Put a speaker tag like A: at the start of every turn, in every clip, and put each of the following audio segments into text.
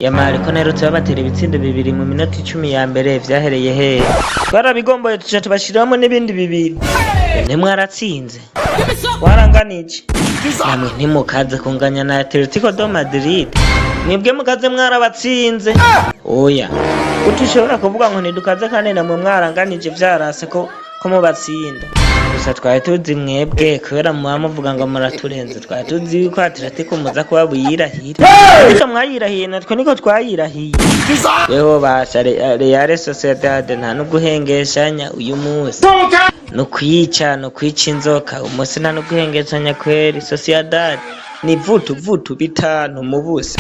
A: Yamara ko naherutse babatera ibitsindo bibiri mu minota 10 ya mbere, vyahereye hehe? Twarabigomboye, tuca tubashiramo n'ibindi bibiri. Ntimwaratsinze, waranganije namwe, ntimukaze kunganya na Atletico do Madrid. Mwebwe mukaze mwarabatsinze. Oya, uti ushobora kuvuga ngo ntidukaze kandi namwe mwaranganije, vyarase ko mubatsinda. Gusa twari tuzi mwebwe, kubera muba muvuga ngo muraturenze, twari tuzi yuko Atletico muza kuba buyirahira, ariko mwayirahiye, natwe niko twayirahiye. Weho basha Real Sociedad nta no guhengeshanya uyu munsi, no kwica inzoka umunsi, nta no guhengeshanya kweri. Sociedad ni vutu vutu, bitanu mu busa.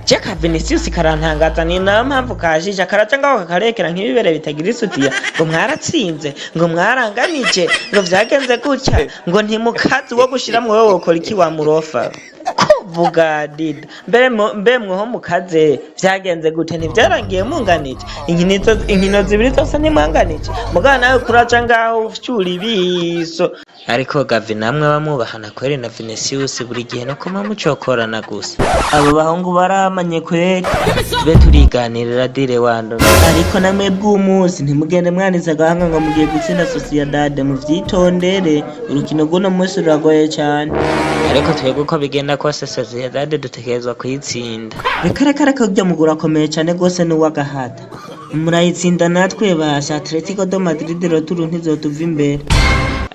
A: Je ka Vinicius karantangaza, ni nayo mpamvu kajije karaca ngaho kakarekera nk'ibibere bitagira isutiya, ngo mwaratsinze, ngo mwaranganije, ngo vyagenze gutya, ngo ntimukazi wo gushiramwo. Wowe wokora iki wa murofa kuvuga dida mbere mbe mwoho mukaze? Vyagenze gute? Ntivyarangiye munganije inkino zibiri zose? Ntimwanganije mugabo nawe kuraca ngaho ufyura ibiso. Ariko Gavi namwe bamwubahana kweri, na Vinicius buri gihe no kuma mucokorana gusa. Abo bahungu baramanye kweri, tube turiganirira dire wando. Ariko namwe bw'umunsi ntimugende mwanize agahanga ngo mugiye gutsinda Sociedad, muvyitondere. Urukino rw'uno munsi ruragoye cyane, ariko twebwe uko bigenda kose Sociedad dutegerezwa kuyitsinda. Reka reka reka, urya muguru akomeye cyane rwose, n'uw'agahata. Murayitsinda, natwe basha Atletico do Madrid roturu ntizotuva imbere.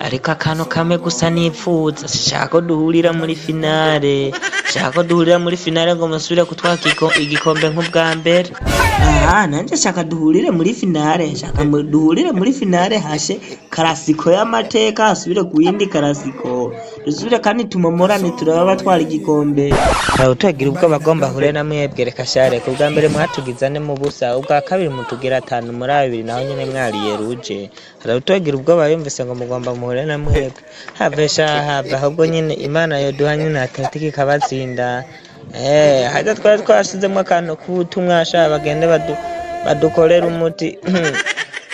A: Ariko akantu kamwe gusa nipfuza, sishaka ko duhurira muri finale, shaka ko duhurira muri finale ngo musubire kutwaka igikombe nk'ubwa mbere. Aha nanje shaka duhurire muri finale, shaka duhurire muri finale, hashe karasiko y'amateka, hasubire ku yindi karasiko, dusubire kandi tumomorane, turaba batwara igikombe. Ntawe utagira ubwoba agomba ahure na mwebwe. Reka share, ku bwa mbere mwatugiza ane mu busa, ubwa kabiri mutugira atanu muri abiri, naho nyene mwariye ruje. Hari utagira ubwoba yumvise ngo mugomba muhure na mwebwe. Have sha, have. Ahubwo nyene Imana yoduha nyene Atletico ikabatsinda. Harya twari twashizemwo akantu k'ubutumwa sha, bagende badukorere umuti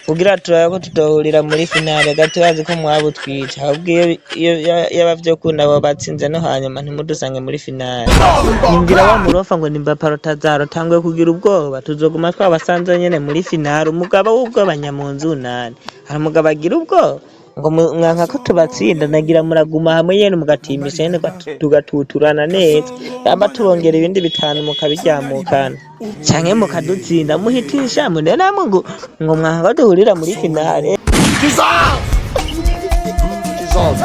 A: kugira turabe ko tutohurira muri finale. Gato bazi ko mwabutwica, ahubwo iyo yaba vyokunda abo batsinze no hanyuma ntimudusange muri finale. Nyumvira wa murofa ngo ni Mbappe rotazaro, tanguye kugira ubwoba, tuzoguma twabasanze nyene muri finale. Umugabo w'ubwoba nyamunzu nani? Hari umugabo agira ubwoba ngo mwanka ko tubatsinda. Nagira muraguma hamwe nyene mugatimisha nyene, tugatuturana neza, yamba tubongera ibindi bitanu mukabiryamukana canke mukadutsinda, muhitisha mune namwe ngo mwanka ko duhurira muri finale.
B: Jesus! Jesus!